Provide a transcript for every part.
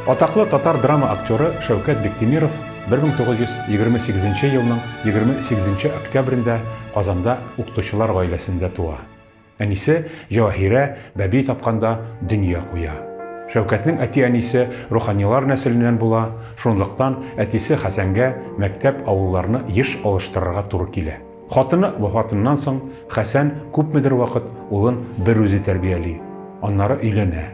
Атаклы татар драма актеры Шәүкәт Биктимиров 1928 елның 28 октябрендә Казанда укытучылар гаиләсендә туа. Әнисе Җәваһирә бәби тапканда дөнья куя. Шәүкәтнең әти-әнисе руханилар нәселеннән була, шунлыктан әтисе Хәсәнгә мәктәп-авылларны еш алыштырырга туры килә. Хатыны вафатыннан соң Хәсән күпмедер вакыт улын берүзе тәрбияли, аннары өйләнә.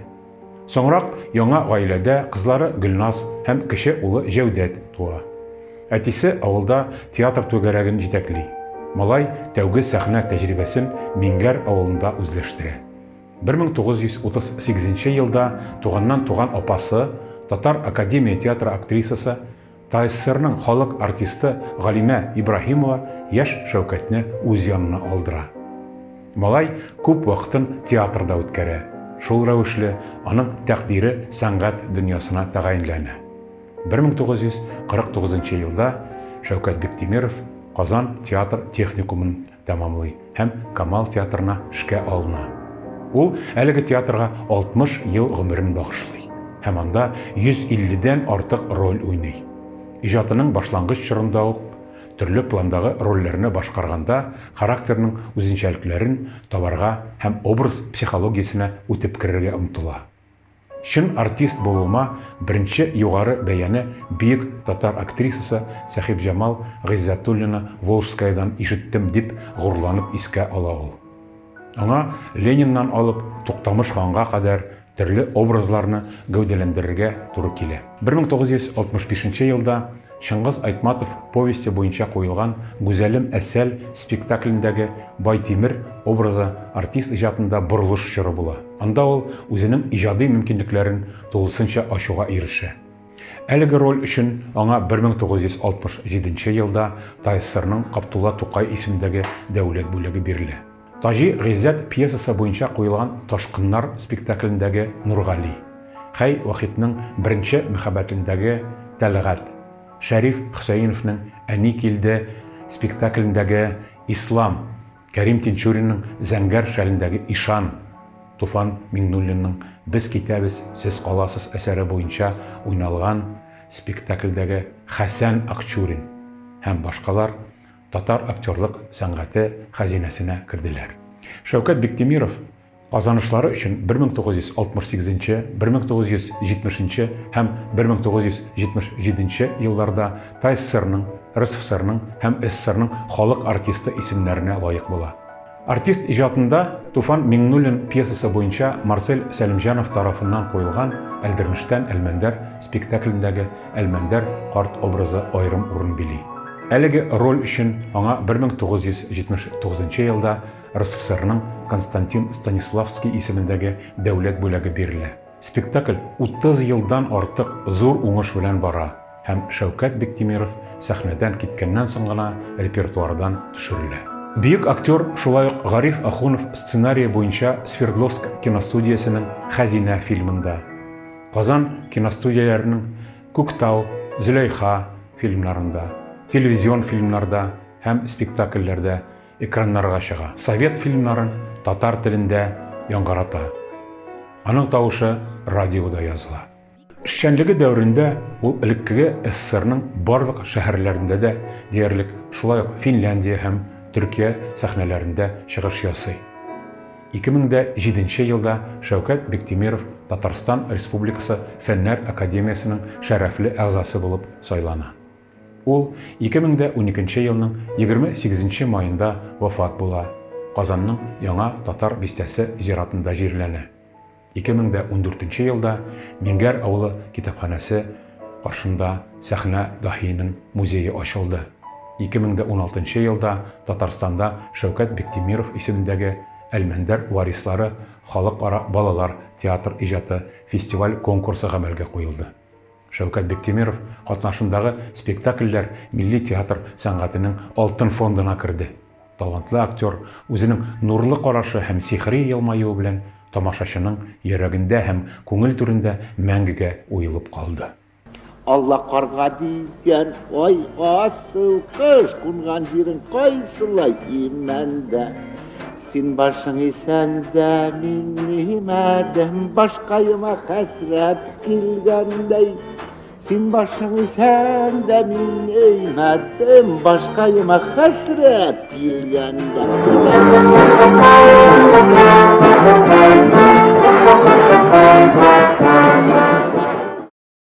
Соңрак яңа гаиләдә кызлары Гөлназ һәм кече улы Җәүдәт туа. Әтисе авылда театр түгәрәген җитәкли. Малай тәүге сәхнә тәҗрибәсен Миңгәр авылында үзләштерә. 1938 елда туганнан туган апасы, Татар академия театры актрисасы, ТАССРның халык артисты Галимә Ибраһимова яшь Шәүкәтне үз янына алдыра. Малай күп вакытын театрда үткәрә, шул рәвешле аның тәкъдире сәнгать дөньясына тәгаенләнә. 1949 елда Шәүкәт Биктимиров Казан театр техникумын тәмамлый һәм Камал театрына эшкә алына. Ул әлеге театрга 60 ел гомерен багышлый һәм анда 150 дән артык роль уйный. Иҗатының башлангыч чорында ук төрле пландагы рольләрне башкарганда характерның үзенчәлекләрен табарга һәм образ психологиясенә үтеп керергә омтыла. Чын артист булуыма беренче югары бәяне бөек татар актрисасы Сәхибҗамал Гыйззәтуллина-Волжскаядан ишеттем, дип горурланып искә ала ул. Аңа Лениннан алып Туктамыш ханга кадәр төрле образларны гәүдәләндерергә туры килә. 1965 елда Чыңгыз Айтматов повесте буенча куелган Гүзәлем Әсәл спектаклендәге Байтимер образы артист иҗатында борылыш чоры була. Анда ул үзенең иҗади мөмкинлекләрен тулысынча ачуга ирешә. Әлеге роль өчен аңа 1967 елда ТАССРның Габдулла Тукай исемендәге дәүләт бүләге бирелә. Таҗи Гыйззәт пьесасы буенча куелган Ташкыннар спектаклендәге Нургали, Хәй Вахитның Беренче мәхәббәтендәге Тәлгать, Шәриф Хөсәеновның Әни килде спектаклендәге Ислам, Кәрим Тинчуринның Зәңгәр шәлендәге Ишан, Туфан Миңнуллинның Без китәбез, сез каласыз әсәре буенча уйналган спектакльдәге Хәсән Акчурин һәм башкалар татар актерлык сәнгате хәзинәсенә керделәр. Шәүкәт Биктимиров казанышлары өчен 1968, 1970 һәм 1977 елларда ТАССРның, РСФСРның һәм СССРның халык артисты исемнәренә лаек була. Артист иҗатында Туфан Миңнуллин пьесасы буенча Марсель Сәлимҗанов тарафыннан куелган Әлдермештән Әлмәндәр спектаклендәге Әлмәндәр карт образы аерым урын били. Әлеге роль өчен аңа 1979 елда РСФСРның Константин Станиславский исемендәге дәүләт бүләге бирелә. Спектакль 30 елдан артык зур уңыш белән бара һәм Шәүкәт Биктимиров сәхнәдән киткәннән соң гына репертуардан төшерелә. Бөек актер шулай ук Гариф Ахунов сценарие буенча Свердловск киностудиясенең Хәзинә фильмында, Казан киностудияләренең Күктау, Зөләйха фильмнарында, телевизион фильмнарда һәм спектакльләрдә экраннарга чыга. Совет фильмнарын татар телендә яңгырата. Аның тавышы радиода языла. Эшчәнлеге дәверендә ул элеккеге СССРның барлык шәһәрләрендә дә диярлек, шулай ук Финляндия һәм Төркия сәхнәләрендә чыгыш ясый. 2007 елда Шәүкәт Биктимиров Татарстан Республикасы Фәннәр академиясенең шәрәфле әгъзасы булып сайлана. Ул 2012 елның 28 маенда вафат була, Казанның Яңа Татар бистәсе зиратында җирләнә. 2014 елда Миңгәр авылы китапханәсе каршында сәхнә даһиенең музее ачылды. 2016 елда Татарстанда Шәүкәт Биктимиров исемендәге Әлмәндәр варислары халыкара балалар театр иҗаты фестиваль-конкурсы гамәлгә куелды. Шәүкәт Биктимиров катнашындагы спектакльләр милли театр сәнгатенең алтын фондына керде. Талантлы актер үзенең нурлы карашы һәм сихри елмаюы белән тамашачының йөрәгендә һәм күңел түрендә мәңгегә уелып калды. Алла карга дигән, ай, асыл кош, кунган җирең кайсылай имәндә. Син башың исән дә мин нимәдем, башкаема хәсрәт килгәндәй. Син башың исән дә мин әймәдем, башкаема хәсрәт килгәндә.